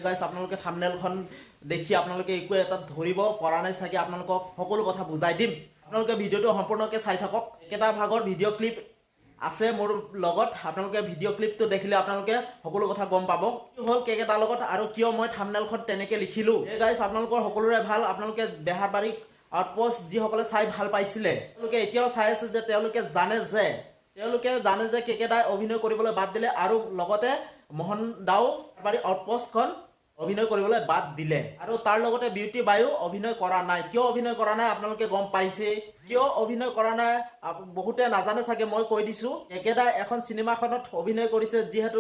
গাইছ, আপোনালোকে থামনেলখন দেখি আপোনালোকে একো এটা ধৰিব পৰা নাই চাগে। আপোনালোকক সকলো কথা বুজাই দিম, আপোনালোকে ভিডিঅ'টো সম্পূৰ্ণকৈ চাই থাকক। একেটা ভাগৰ ভিডিঅ' ক্লিপ আছে মোৰ লগত। আপোনালোকে ভিডিঅ' ক্লিপটো দেখিলে আপোনালোকে সকলো কথা গম পাব, কি হ'ল কেকেদাৰ লগত আৰু কিয় মই থামনেলখন তেনেকৈ লিখিলোঁ। এই গাইছ, আপোনালোকৰ সকলোৰে ভাল? আপোনালোকে বেহাৰবাৰী আউটপোষ্ট যিসকলে চাই ভাল পাইছিলে, তেওঁলোকে এতিয়াও চাই আছে যে তেওঁলোকে জানে যে কেকেদাই অভিনয় কৰিবলৈ বাদ দিলে আৰু লগতে মোহন দাও বেহাৰবাৰী আউটপোষ্টখন অভিনয় কৰিবলৈ বাদ দিলে আৰু তাৰ লগতে বিউটি বায়ো অভিনয় কৰা নাই। কিয় অভিনয় কৰা নাই আপোনালোকে গম পাইছে। কিয় অভিনয় কৰা নাই বহুতে নাজানে চাগে, মই কৈ দিছো। কেকেদাই এখন চিনেমাখনত অভিনয় কৰিছে, যিহেতু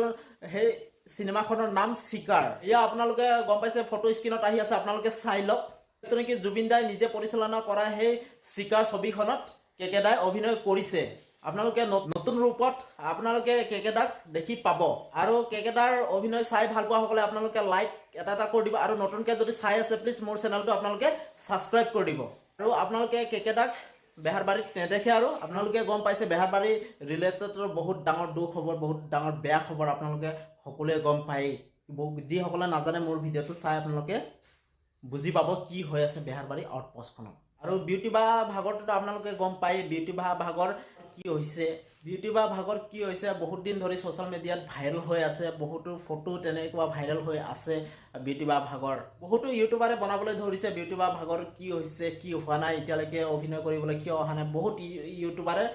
সেই চিনেমাখনৰ নাম চিকাৰ। এয়া আপোনালোকে গম পাইছে, ফটো স্ক্ৰীণত আহি আছে, আপোনালোকে চাই লওক। সেইটো নেকি জুবিন দাই নিজে পৰিচালনা কৰা সেই চিকাৰ ছবিখনত কেকেদাই অভিনয় কৰিছে। আপোনালোকে নতুন ৰূপত আপোনালোকে কেকেদাক দেখি পাব। আৰু কেকেদাৰ অভিনয় চাই ভাল পোৱাসকলে আপোনালোকে লাইক এটা এটা কৰি দিব আৰু নতুনকৈ যদি চাই আছে, প্লিজ মোৰ চেনেলটো আপোনালোকে ছাবস্ক্ৰাইব কৰি দিব। আৰু আপোনালোকে কেকেদাক বেহাৰবাৰীত নেদেখে আৰু আপোনালোকে গম পাইছে, বেহাৰবাৰী ৰিলেটেডৰ বহুত ডাঙৰ দুখ খবৰ, বহুত ডাঙৰ বেয়া খবৰ আপোনালোকে সকলোৱে গম পায়। যিসকলে নাজানে, মোৰ ভিডিঅ'টো চাই আপোনালোকে বুজি পাব কি হৈ আছে বেহাৰবাৰী আউটপোষ্টখনত। আৰু বিউটি বা ভাগৰটোতো আপোনালোকে গম পায়, বিউটি বা ভাগৰ কি হৈছে। বিউটি বা ভাগৰ কি হৈছে, বহুত দিন ধৰি ছ'চিয়েল মিডিয়াত ভাইৰেল হৈ আছে। বহুতো ফটো তেনেকুৱা ভাইৰেল হৈ আছে বিউটি বা ভাগৰ। বহুতো ইউটিউবাৰে বনাবলৈ ধৰিছে বিউটি বা ভাগৰ কি হৈছে, কি হোৱা নাই, এতিয়ালৈকে অভিনয় কৰিবলৈ কিয় অহা নাই। বহুত ইউটিউবাৰে।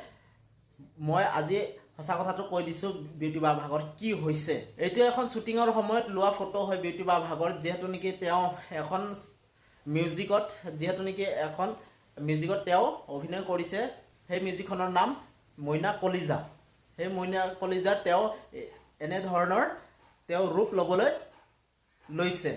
মই আজি সঁচা কথাটো কৈ দিছোঁ, বিউটি বা ভাগৰ কি হৈছে। এইটো এখন শ্বুটিঙৰ সময়ত লোৱা ফটো হয় বিউটি বা ভাগৰ, যিহেতু নেকি তেওঁ এখন মিউজিকত, যিহেতু নেকি এখন মিউজিকত তেওঁ অভিনয় কৰিছে। সেই মিউজিকখনৰ নাম মইনা কলিজা। সেই মইনা কলিজাৰ তেওঁ এনেধৰণৰ তেওঁ ৰূপ ল'বলৈ লৈছে,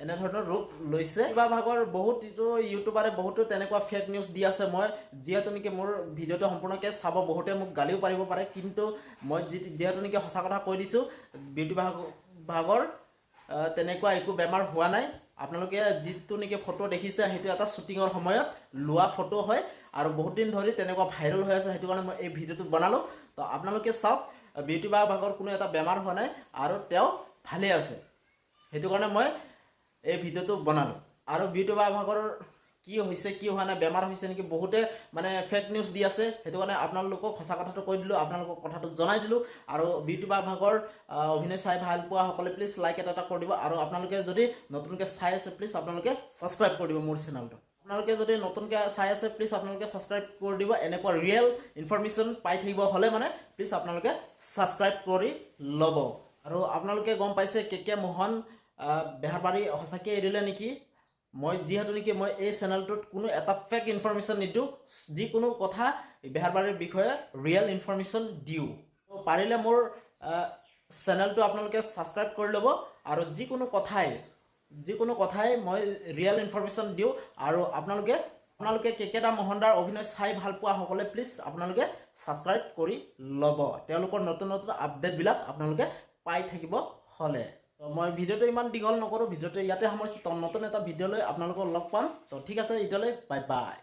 এনেধৰণৰ ৰূপ লৈছে। কিবা ভাগৰ বহুতো ইউটিউবাৰে বহুতো তেনেকুৱা ফেক নিউজ দি আছে। মই যিহেতু নেকি মোৰ ভিডিঅ'টো সম্পূৰ্ণকৈ চাব, বহুতে মোক গালিও পাৰিব পাৰে, কিন্তু মই যিহেতু নেকি সঁচা কথা কৈ দিছোঁ, বিউটি ভাগৰ তেনেকুৱা একো বেমাৰ হোৱা নাই। আপোনালোকে যিটো নেকি ফটো দেখিছে, সেইটো এটা শ্বুটিঙৰ সময়ত লোৱা ফটো হয় আৰু বহুত দিন ধৰি তেনেকুৱা ভাইৰেল হৈ আছে। সেইটো কাৰণে মই এই ভিডিঅ'টো বনালোঁ। তো আপোনালোকে চাওক, বিউটি বা ভাগৰ কোনো এটা বেমাৰ হোৱা নাই আৰু তেওঁ ভালেই আছে। সেইটো কাৰণে মই এই ভিডিঅ'টো বনালোঁ। আৰু বিউটি বা ভাগৰ কি হৈছে, কি হোৱা নাই, বেমাৰ হৈছে নেকি, বহুতে মানে ফেক নিউজ দি আছে। সেইটো কাৰণে আপোনালোকক সঁচা কথাটো কৈ দিলোঁ, আপোনালোকক কথাটো জনাই দিলোঁ। আৰু বিউটি বা ভাগৰ অভিনয় চাই ভাল পোৱাসকলে প্লিজ লাইক এটা এটা কৰি দিব। আৰু আপোনালোকে যদি নতুনকৈ চাই আছে, প্লিজ আপোনালোকে ছাবস্ক্ৰাইব কৰি দিব মোৰ চেনেলটো। আপোনালোকে যদি নতুনকৈ চাই আছে, প্লিজ আপোনালোকে ছাবস্ক্ৰাইব কৰি দিব। এনেকুৱা ৰিয়েল ইনফৰমেশ্যন পাই থাকিব হ'লে মানে প্লিজ আপোনালোকে ছাবস্ক্ৰাইব কৰি ল'ব। আৰু আপোনালোকে গম পাইছে, কে কে মোহন বেহাৰবাৰী সঁচাকৈ এৰিলে নেকি? মই যিহেতু নেকি মই এই চেনেলটোত কোনো এটা ফেক ইনফৰমেশ্যন নিদিওঁ, যিকোনো কথা বেহাৰবাৰীৰ বিষয়ে ৰিয়েল ইনফৰমেশ্যন দিওঁ। পাৰিলে মোৰ চেনেলটো আপোনালোকে ছাবস্ক্ৰাইব কৰি ল'ব। আৰু যিকোনো কথাই মই ৰিয়েল ইনফৰমেশ্যন দিওঁ। আৰু আপোনালোকে কেকেদা মোহনদাৰ অভিনয় চাই ভাল পোৱাসকলে প্লিজ আপোনালোকে ছাবস্ক্ৰাইব কৰি ল'ব, তেওঁলোকৰ নতুন নতুন আপডেটবিলাক আপোনালোকে পাই থাকিব হ'লে। তো মই ভিডিঅ'টো ইমান দীঘল নকৰোঁ, ভিডিঅ'টো ইয়াতে সামৰিছোঁ। তো নতুন এটা ভিডিঅ' লৈ আপোনালোকক লগ পাম। তো ঠিক আছে, এতিয়ালৈ বাই বাই।